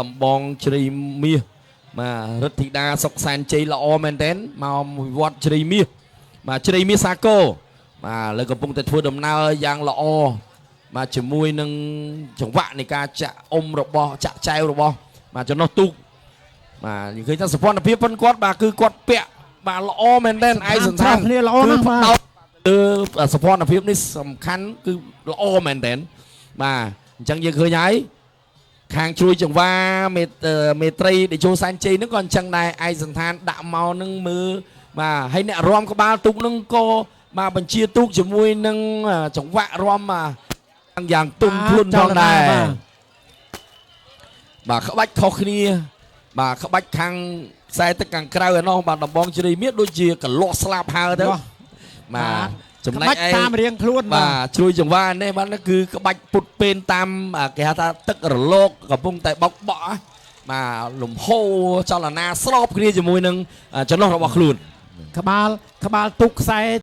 ដំបងជ្រីមាសបាទរិទ្ធិដាសុកសែនជ័យល្អមែនទែនមកវត្តជ្រីមាសបាទជ្រីមាសសាគរបាទលើកំពុងតែធ្វើដំណើរយ៉ាងល្អបាទជាមួយនឹងចង្វាក់នៃការចាក់អុំរបស់ចាក់ចែវរបស់បាទចំណុះទូកបាទយើងឃើញថាសភនភាពប៉ុនគាត់បាទគឺគាត់ពាក់បាទល្អមែនទែនឯកសន្តាន គ្នាល្អណាស់បាទ គឺផ្ដោតលើសភនភាពនេះសំខាន់គឺល្អមែនទែនបាទអញ្ចឹងយើងឃើញហើយខាងជ្រួយចង្វាមេមេត្រីតេជោសែនជ័យហ្នឹងក៏អញ្ចឹងដែរឯកសន្តានដាក់មកនឹងមើលបាទហើយអ្នករំក្បាលទូកហ្នឹងក៏បាទបញ្ជាទូកជាមួយនឹងចង្វាក់រំយ៉ាងទុំភ្លុនផងដែរបាទក្បាច់ខុសគ្នាបាទក្បាច់ខាងខ្សែទឹកខាងក្រៅឯណោះបាទដំបងជ្រីមៀតដូចជាកលាស់ស្លាប់ហើទៅបាទចំណែក ក្បាច់ ឯ តាមរៀងខ្លួន បាទជ្រួយចង្វានេះបាទគឺក្បាច់ពុតពេនតាមគេហៅថាទឹករលកកំពុងតែបោកបក់បាទលំហូរចលនាស្របគ្នាជាមួយនឹងចំណុះរបស់ខ្លួន ក្បាលក្បាលទុកខ្សែ